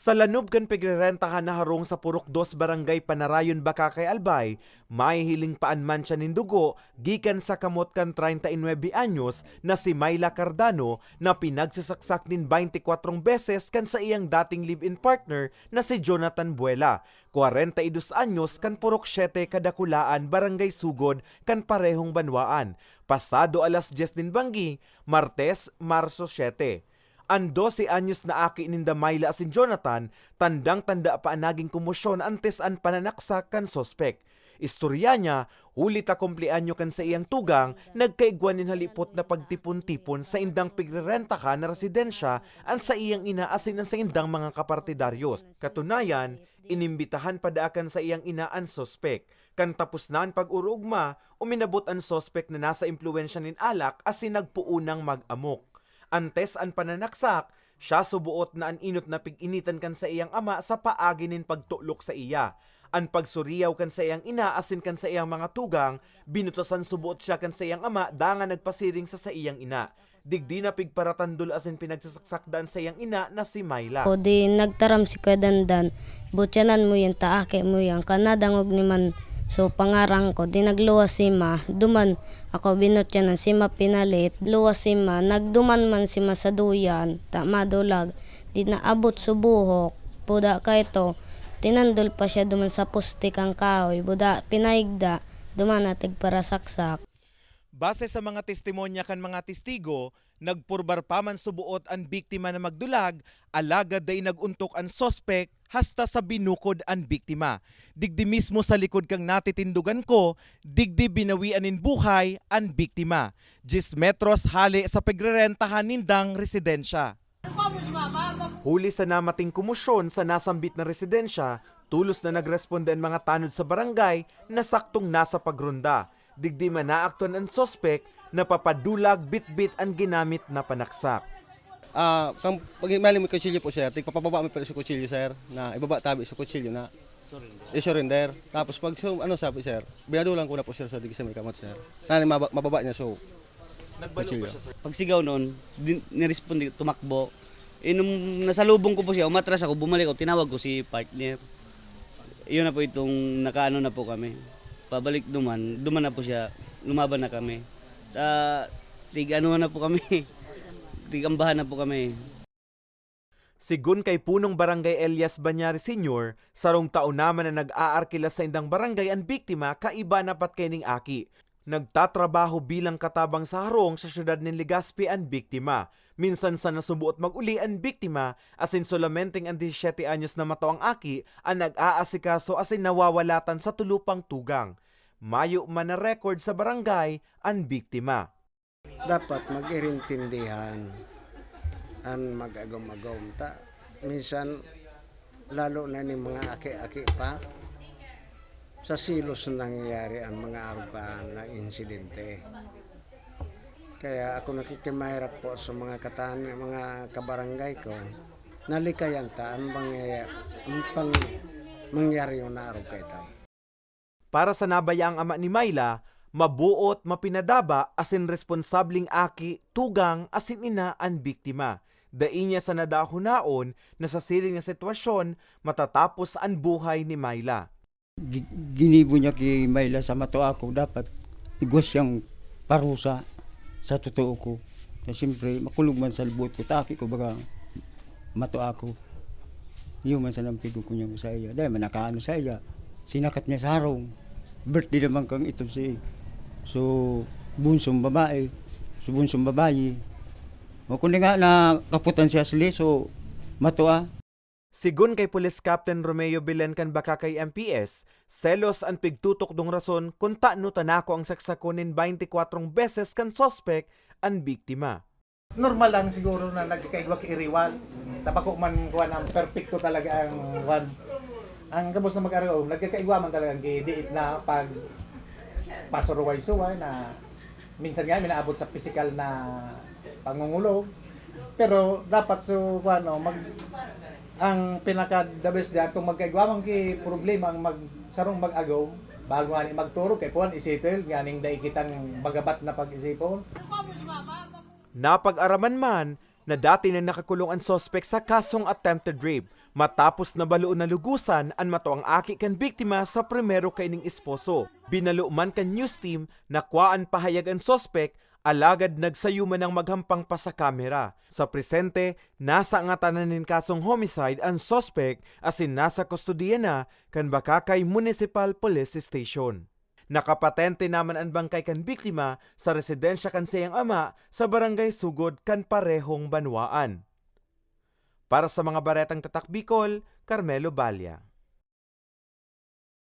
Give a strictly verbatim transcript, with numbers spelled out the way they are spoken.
Sa lanob kan pigrerentahan na harong sa Purok Dos, Barangay Panarayon, Bacacay, Albay, mahihiling pa an mantsa nin dugo gikan sa kamot kan treinta y nuebe anyos na si Myla Cardano na pinagsasaksak nin baynte kwatrong beses kan saiyang dating live-in partner na si Jonathan Buela, kwarenta y dos anyos, kan Purok Siete, Kadakulaan, Barangay Sugod, kan parehong banwaan, pasado alas dyes nin banggi, Martes, Marso siete. An dose anyos na aki ninda Myla asin Jonathan, tandang-tanda pa an nagin komosyon antes an pananaksak kan suspek. Istorya niya, huli ta kumpleanyo kan saiyang tugang, nagkaigwa nin halipot na pagtipon-tipon sa indang pigrerentahan na residensya an saiyang ina asin an saindang mga kapartidaryos. Katunayan, inimbitahan pa daa kan saiyang ina an suspek. Kan tapos na an pag-orogma, uminabot an suspek na nasa impluwensya nin alak asin nagpoon nang mag-amok. Antes an pananaksak, siya suboot na an inot na pig-initan kan saiyang ama sa paagi nin pagtulok saiya. An pagsuriyaw kan saiyang ina asin kan saiyang mga tugang, binutasan suboot siya kan saiyang ama dangan nagpasiring sa saiyang ina. Digdi na pigparatandol asin pinagsasaksak daa an saiyang ina na si Myla. Ako di nagtaram si Kuya Dandan, "Butyanan mo yan, ta aki mo yan." Kan nadangog ni man so pangaran ko, di nagluwas si ma, duman ako binutyanan, si ma pinalit, luwas si ma, nagduman man si ma sa duyan, ta madulag, di naabot so buhok, buda kaito, tinandol pa siya duman sa poste kan kahoy, buda pinahigda, duman na tigparasaksak. Base sa mga testimonya kan mga testigo, nagpurbar pa man suboot an biktima na magdulag, alagad dai nag-ontok an suspek hasta sa binukod an biktima. Digdi mismo sa likod kan natitindogan ko, digdi binawian nin buhay an biktima, dyes metros hale sa pigrerentahan nindang residensya. Huli sa namating komosyon sa nasambit na residensya, tolos na nagresponde an mga tanod sa barangay na saktong nasa pagronda. Digdi man naaktuhan an suspek na papadulag bitbit an ginamit na panaksak. Ah, kan pag mahiling mi kutsilyo po, sir, tigpapababa mi po sa kutsilyo, sir, na ibaba tabi sa kutsilyo na i-surrender. Tapos pag su-, ano sabi, sir, binadulan ko na po, sir, sa digi sa may kamot, sir. Tanganing maba-, mababa niya, so, kutsilyo. Pagsigaw noon, din, niresponde, tumakbo. Eh, nung nasalubong ko po siya, umatras ako, bumalik ako, tinawag ko si partner. Iyon na po itong nakaano na po kami. Pabalik duman, duman na po siya, lumaban na kami. Ta, tig-ano na po kami, tig-ambahan na po kami. Sigon kay Punong Barangay Elias Bañares Senior, sarong taon na man na nag-aarkila sa indang barangay an biktima kaiba na pat kaining aki. Nagtatrabaho bilang katabang sa harong sa siyudad nin Legazpi an biktima. Minsan sana suboot mag-uli an biktima, asin solamenteng an disisiyete anyos na matuang aki an nag-aasikaso asin nawawalatan sa tulo pang tugang. Mayo man na record sa barangay an biktima. Dapat mag-irintindihan an mag-agom-agom. Ta, minsan, lalo na ning mga aki-aki pa, sa selos nangyayari ang mga arugahan na insidente. Kaya ako nakikimahirak po sa mga katan-, mga kabarangay ko, nalikayan ta an mga, ang pang-, mangyari na arog kaito. Para sa nabayaang ama ni Myla, mabuot, mapinadaba, asin responsableng aki, tugang, asin ina an biktima. Dai niya sana dahonaon na sa siring na sitwasyon matatapos an buhay ni Myla. Gi-, ginibo niya ki Myla sa mato ako, dapat igwa siyang parusa sa totoo ko. Na siyempre, makulog man sa lubot ko, ta aki ko, baga, mato ako. Iyo man sana an pigkukunyang ko saiya. Dai man nakaano saiya. Sinakat niya sa harong. Birthday naman kang ito si, so, bunsong babae. So, bunsong babayi. O kundi nga nakaputan siya sili, so, matua. Sigon kay Police Captain Romeo Belen kan Bacacay M P S, selos an pigtutukdong rason kun tano ta nako ang saksakon nin baynte kwatrong beses kan suspek an biktima. Normal lang siguro na nagkakaigwa ki iriwal. Ta bako man kuwan ang perpekto talaga ang kuwan. Ang gabos na mag-ariwal, nagkakaigwa man talaga ang ki-, diit na pag pasuruway-suway na minsan nga minaabot sa pisikal na pangungulog. Pero dapat so, kuwan, no, mag-, ang pinaka the best diyan, kung magkaigwa man ki problema ang mag-, sarong mag-agom, bago nga ni magturog, kay puwan, isettle, nganing dai kitang magabat na pag-isipon. Napag-araman man, na dati na nakakulong an suspek sa kasong attempted rape, matapos na baloon na lugusan an matuang aki kan biktima sa primero kaining esposo. Binalo man kan news team na kwa an pahayag an suspek, alagad nagsayo man nang maghampang pa sa kamera. Sa presente, nasa ngatanan nin kasong homicide an suspek asin nasa kustodiya na kan Bacacay Municipal Police Station. Nakapatente naman an bangkay kan biktima sa residensya kan saiyang ama sa barangay Sugod kan parehong banwaan. Para sa mga baretang Tatak Bicol, Carmelo Balla.